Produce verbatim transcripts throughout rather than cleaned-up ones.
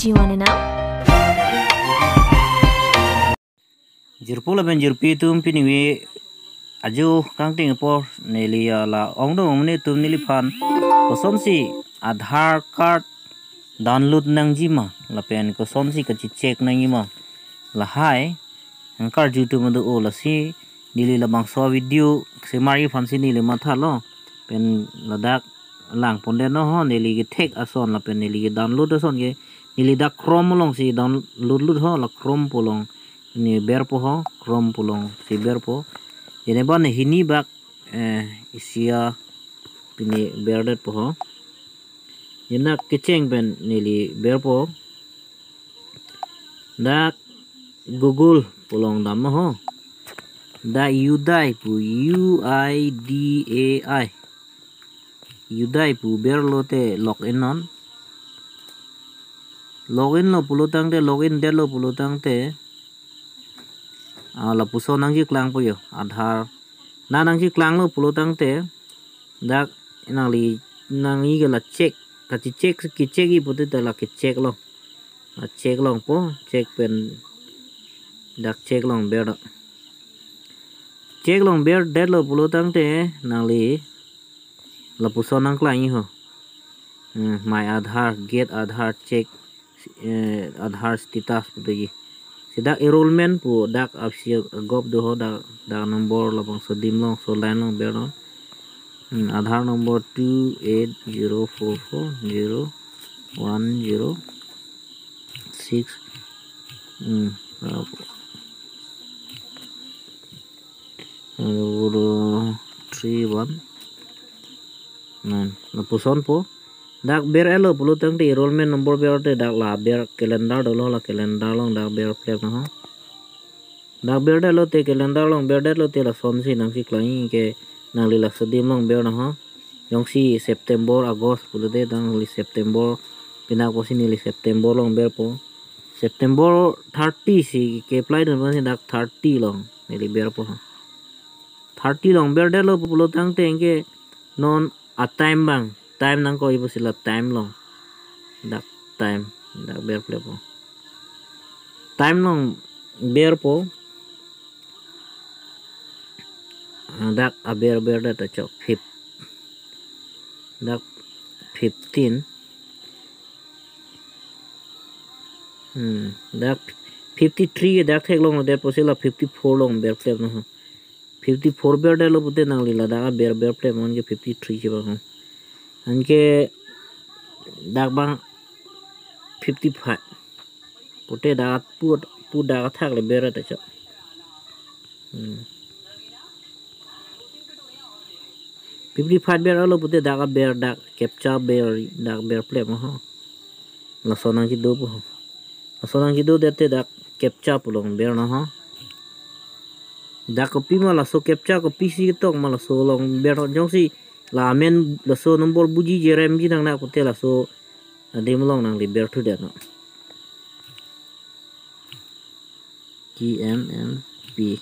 Do you want to know? Jirpo lapen jirpi atum, pini ajo kangting apor neli la ongdung ongni atum neliphan kosonsi Aadhaar card download nangjima lapen kosonsi kachecheck nangjima, lahai nangkarju atum do-o. Lasi neli labangso video semar aphansi neli mathalo, pen ladak langpondet non ho, neli kethek ason lapen neli kedownload ason ke, neli dak Chrome alongsi download lut ho, la Chrome pu along ne berpo ho, Chrome pu alongsi berpo. Jeneban hini bak, eh, isi a pini berdetpo ho. Jenak kecheng pen neli berpo. Dak Google pu along damnon ho. Dak UIDAI pu, U I D A I. UIDAI pu berlo te login non. Login lo pulo tangte, login detlo pulo tangte, ah, lapuson nangcheklangpo jo, Aadhaar. Na nangcheklanglo pulo tangte, dak nangli, nangli ke la check, kachecheck, kecheck-i pute ta la kecheck lo. La check longpo, check pen dak check long ber do. Check long berdetlo pulo tangte nangli lapuson nangklang-i ho. Hmm, My Aadhaar, Get Aadhaar, Check, eh, Aadhaar Status pu doji. Si dak enrollment pu dak apsi agop do ho, dak, dak number labangso adim along, laso line along ber non. Hmm, Aadhaar number two eight zero four four zero one zero six, hmm, uh, three one nine. Lapuson po. Dak ber-etlo pulo tangte enrollment number ber te dak la ber calendar dolo, la calendar along dak berplep non ho. Dak berdetlo te calendar along berdetlo te lasonsi nangcheklang-i ke, nangli laso adim along ber non ho. Jongsi September, August pulote nangli September, pini apotsi neli September along berpo. September thirty si ke-apply dun apotsi dak thirty along neli berpo ho. Thirty along berdetlo pulo tangte anke non a time abang, time nangkok-i pusi la time along. Dak time, dak berpleppo. Time along berpo. Ah, dak aber berdet ta chok fif-, dak fifteen. Hmm, dak fifty-three dak theklongledet pusi la fifty-four along berplep non ho. Fifty-four berdetlo pute nangli ladak aber berplep non ke fifty-three chebang ho. Anke dak abang fifty-five. Pute dak pu, pu dak athak le ber ta chok. Hmm. Fifty-five ber-etlo pute dak aber, dak captcha ber, dak berplep non ho. Laso nangchedopo ho. Laso nangchedodet te dak captcha pu along ber non ho. Dak kopima laso captcha kopisi ketok ma laso along ber non, jongsi la amen laso number buji jeremji nang na pute laso adim along nangli berthudet non. G M M P.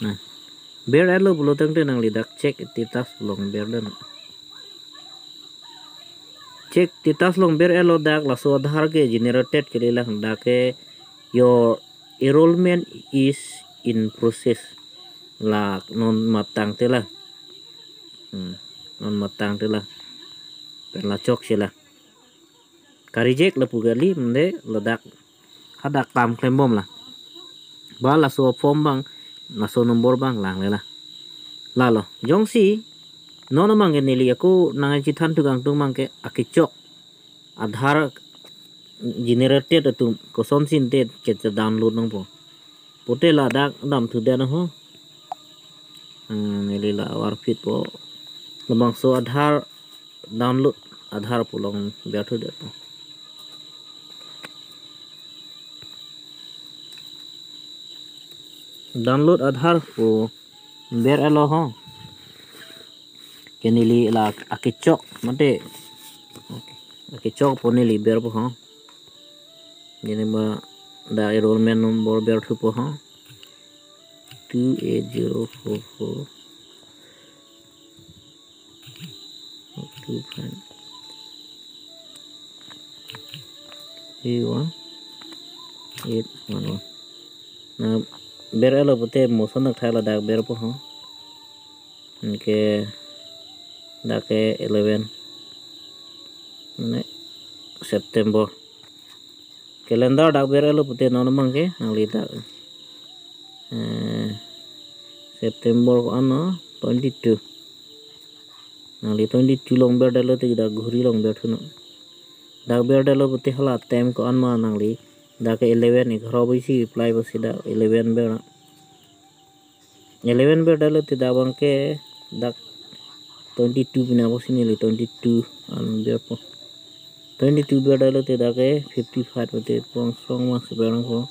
Nah, ber-etlo pulo tangte nangli dak check status pu along berdet non. Check status along ber-etlo dak laso Aadhaar ke generated kalilang, dak ke your enrollment is in process. La non matang te la. Hmm, non matang te la. Pen la chokche la. Ka-reject lapu kali, mande ladak hadak kam klembom la. Ba laso form abang, laso number abang langle la. Lalo, jongsi non abang ke neli ako nangchethan thukang atum abang ke akechok Aadhaar generated atum kosonsi ante ke download nangpo pute ladak damthudet non ho. Hmm, neli la varphitpo. Labangso Aadhaar download Aadhaar pu along berthudetpo. Download Aadhaar pu ber-etlo ho. Ke neli la akechok mate. Akechok pu neli berpo ho. Jeneban dak enrollment number berthupo ho. Two eight zero four four two five. One eight one one. Na ber-etlo pute mo ason thakthak ladak berpo ho. Anke dak ke eleven. Mane September. Calendar dak ber-etlo pute non abangke nangli dak, eh, September ko-an, twenty-two. Nangli twenty-two along berdetlo te dak ghuri along berthunon. Dak berdetlo pute hala time ko-an ma nangli dak ke eleven, egharo isi apply pusi dak eleven ber. Eleven berdetlo te dak abangke dak twenty-two pina pusi neli twenty-two an berpo. Twenty-two berdetlo te dak ke fifty-five pute pong song ma si berpo.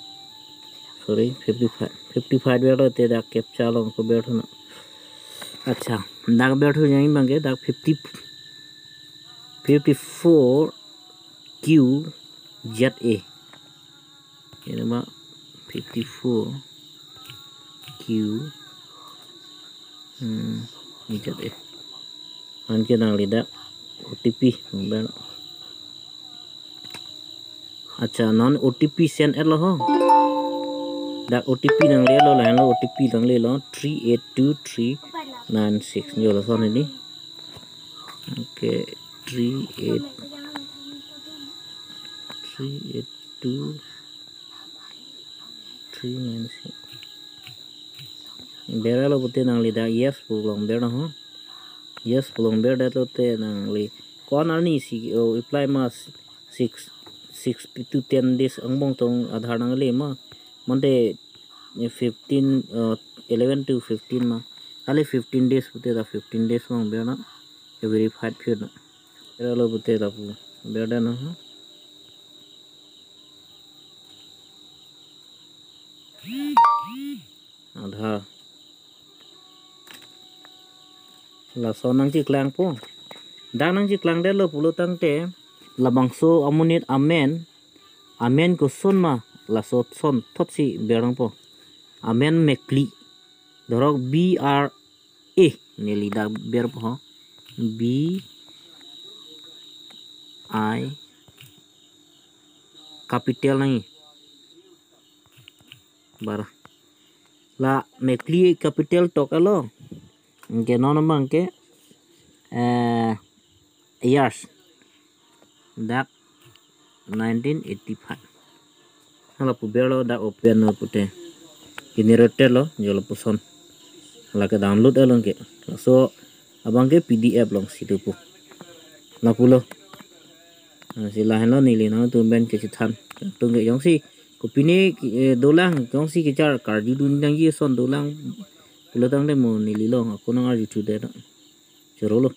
Sorry, fifty-five. Fifty-five berdetlo te dak captcha along ko berthunon. Accha, dak berthu jang abangke dak fifty, fifty-four Q Z A. Ini ma fifty-four Q, hmm, Z A. Anke nangli dak O T P ber. Accha, non O T P send-etlo ho. Dak O T P nanglelo, lahenlo O T P nanglelo, three eight two three nine six. Jo lason hini. Okay, three eight, three eight two three nine six. Berlo pute nangli dak yes pu along bernon ho. Yes pu along berdetlo te nangli ko-an arni si, oh, apply ma six, six to ten days angbong tong Aadhaar nangle ma. Mande, eh, fifteen, eh, eleven to fifteen ma. Kali fifteen days pute dak fifteen days along bernon. Verified phi non. Berlo pute dak pu berdet non ho. Aadhaar. Laso nangcheklangpo. Dak nangcheklangdetlo pulo tangte labangso amonit amen, amen koson ma laso ason thotsi bernangpo. Amen Mekli. Dorok B R A, neli dak berpo ho. B I, capital nangji. Bar. La Mekli capital tok alo. Anke non abangke, eh, years. Dak nineteen eighty-five. Hala pu berlo dak open lo pute. Generated lo, jo lapuson. Hala ke download along ke. So, abangke P D F alongsi dopo. Lapulo. Ah, si lahenlo neli nangtum pen kechethan. Tungke jongsi kopine, eh, dolang, jongsi kechar karjudun nangji ason dolang pulo tangte mo neli along ako nangarjuthudet. Chorolo.